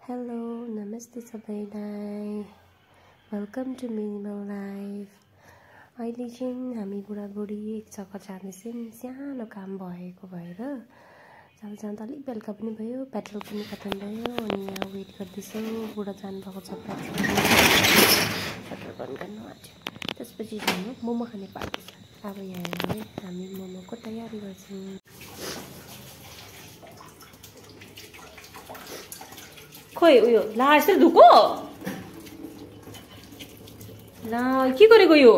Hello नमस्ते सबैलाई welcome to minimal life. अहिले चाहिँ हामी बुढाबुढी एक जग्गा जाँदैछौँ, सानो काम भएको भएर जाँदा अलिक बेलुका पनि भयो, पेट्रोल पनि खतम भयो अनि यहाँ वेट गर्दैछौँ। बुढा जानुभएको छ पेट्रोल बन्द गर्नु आज। त्यसपछि हामी मोमो खाने पार्टी छ। अब यहाँ हामी मोमोको तयारी गर्छौँ। खोइ उयो ला यसरी धुको ला के गरेको यो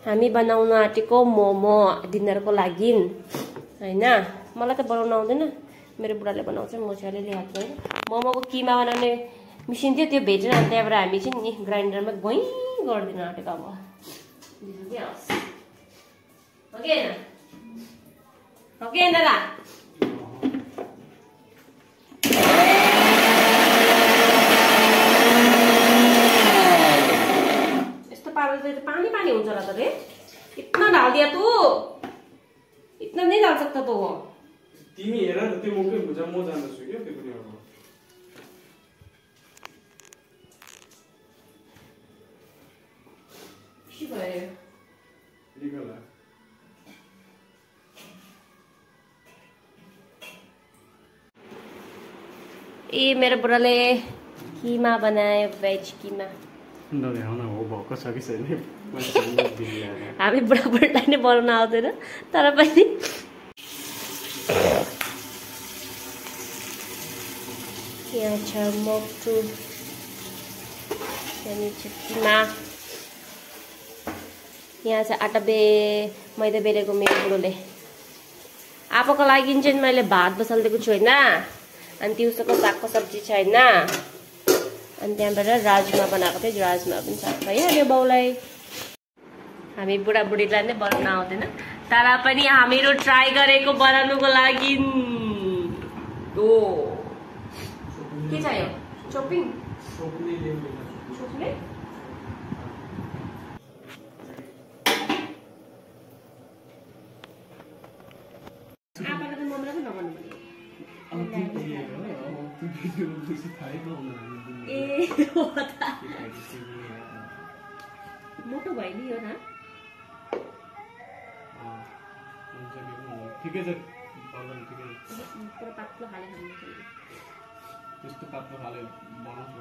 हामी बनाउन आँटेको मोमो डिनरको लागि हैन। मलाई त बनाउन आउँदैन, मेरो बुढाले बनाउँछ, म चाहिँ अलिअलि हेल्प गर्छु। मोमोको किमा बनाउने मिसिन थियो, त्यो भेटेन, त्यहाँबाट हामी चाहिँ नि ग्राइन्डरमा गई गर्दिन आँटेको। अब ओके दादा यस्तो पाराले त पानी पानी हुन्छ होला त रे। इतना डाल दिया तू, इतना नहीं डाल सकता तो वो। तिमी हेर न त्यो मुखै भुजा म जान्दछु के त्यो पनि अब के भयो निकला। ए मेरो बुढाले किमा बनायो, भेज किमा। हो भएको छ कि छैन हामी बुढाबुढीलाई नै बनाउन आउँदैन, तर पनि यहाँ छ मक्टु, त्यहाँनिर छ किमा, यहाँ छ आटा मैदा बेलेको मेरो बुढोले। आपाको लागि चाहिँ मैले भात बसालिदिएको छु होइन, अनि दिउँसोको सागको सब्जी छ होइन, अनि त्यहाँबाट राजमा बनाएको थियो, राजमा पनि साग भइहाल्यो बाउलाई। हामी बुढाबुढीलाई नै बनाउन आउँदैन, तर पनि हामीहरू ट्राई गरेको बनाउनुको लागि। ओ के चाहियो? चोपिङ आपाले त मम्मीलाई पनि नगर्नु पर्यो। ए हो त मोटो भइदियो न ठिकै छ। पुरा पातलो खाले खानु त्यस्तो पातलो खाले बनाउँछु।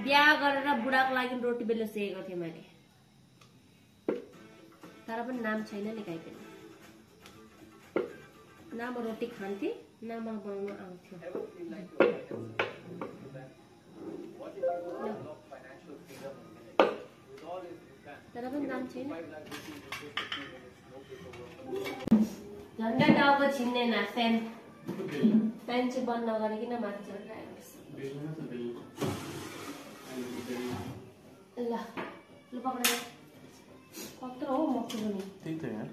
बिहा गरेर बुढाको लागि रोटी बेल्न सिकेको थिएँ मैले, तर पनि नाम छैन नि काहीँ पनि। न म रोटी खान्थेँ न मलाई बनाउनु आउँथ्यो। तर पनि नाम छैन। झन्डा टाउको छिन्दैन। फ्यान चाहिँ बन्द नगरिकन माथि चढिरहेको ल ल पक्रेर कत्रो हो मक्टु पनि। त्यही त यार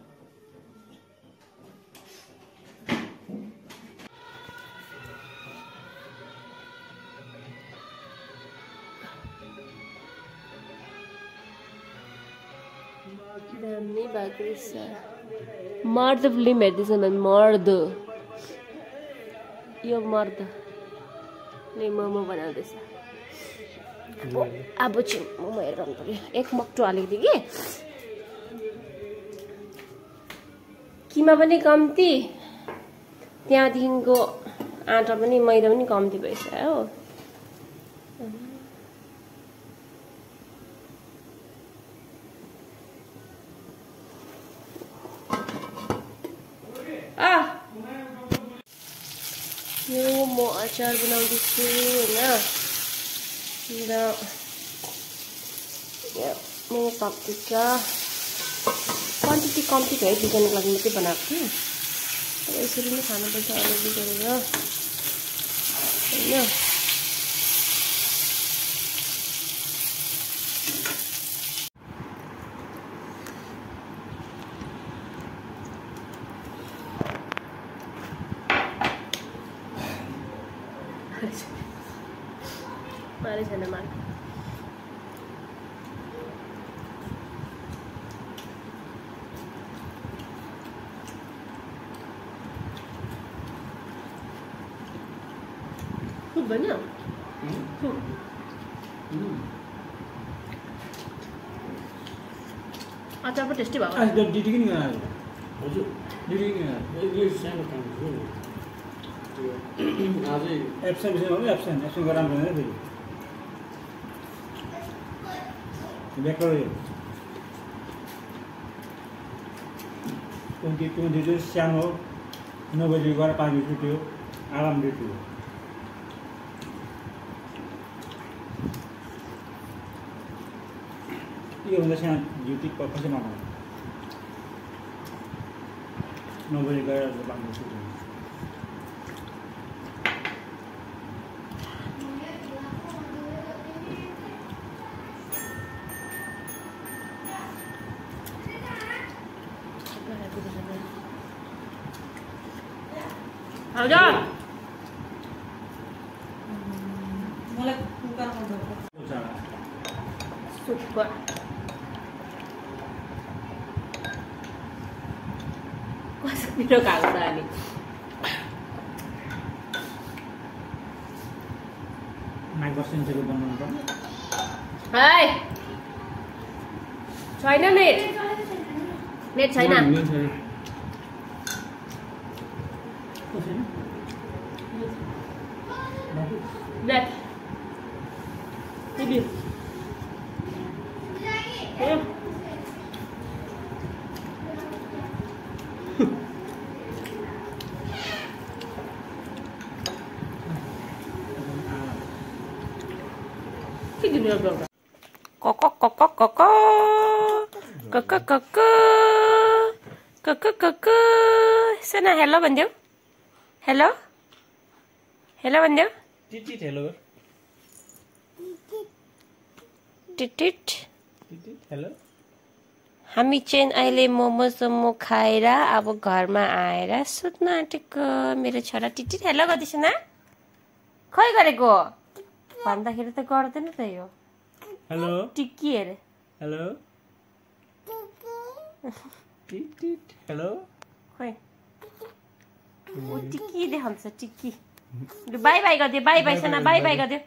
दामी भएको रहेछ। मर्द फिल्म हेर्दैछ भने मर्द, यो मर्दले मोमो बनाउँदैछ। अब चाहिँ मोमो हेरेर आउनु पर्यो। एक मक्टु हालेको थिएँ कि किमा पनि कम्ती, त्यहाँदेखिको आँटा पनि मैदा पनि कम्ती भएछ हो। यो म अचार बनाउँदैछु होइन, मोमो पाक्दैछ। क्वान्टिटी कम्ती भयो, दुईजनाको लागि मात्रै बनाएको थिएँ। यसरी नै खानुपर्छ अलिअलि गरेर होइन। मारे छैन मार। सुप बन्यो सुप अचार पनि टेस्टी भयो आज डिटी किन गयो हजुर डिटी किन गयो यो सानो काम थियो त्यो आजै एब्सेन्ट एब्सेन्ट गराम भने फेरि बेकार यो कुन डिटी सानो 9 बजे गएर 5 बजे छुट्यो आराम डिटी हो यो भन्दा सानो ड्युटी कसै नगर्नु 9 बजे गएर 5 बजे छुट्यो हजुर मलाई कुकरमा दर्को सुप कसो पिरो खाएको त अनि माइक बस्नु बनाउनु पर्छ है छैन नेट छैन नेट टिभी Sana hello भनिदेऊ हेलो हेलो भनिदेऊ टिटिट हेलो टिटिट हेलो हामी चाहिँ अहिले मोमो सोमो खाएर अब घरमा आएर सुत्न आँटेको मेरो छोरा टिटिट हेलो गर्दैछ न खै गरेको भन्दाखेरि त गर्दैन त यो हेलो टिक्की हेरे हेलो टिटिट हेलो खै ओ टिक्की देखाउँछ टिक्की बाई बाई गरिदियो बाई सना बाई गरिदियो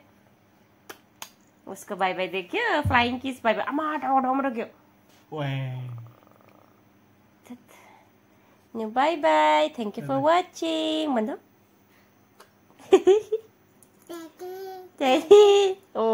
उसको बाई बाई देख्यो फ्लाइङ किस बाई बाई आमा राम्रो गयो bye bye thank you for watching भन्दा ओ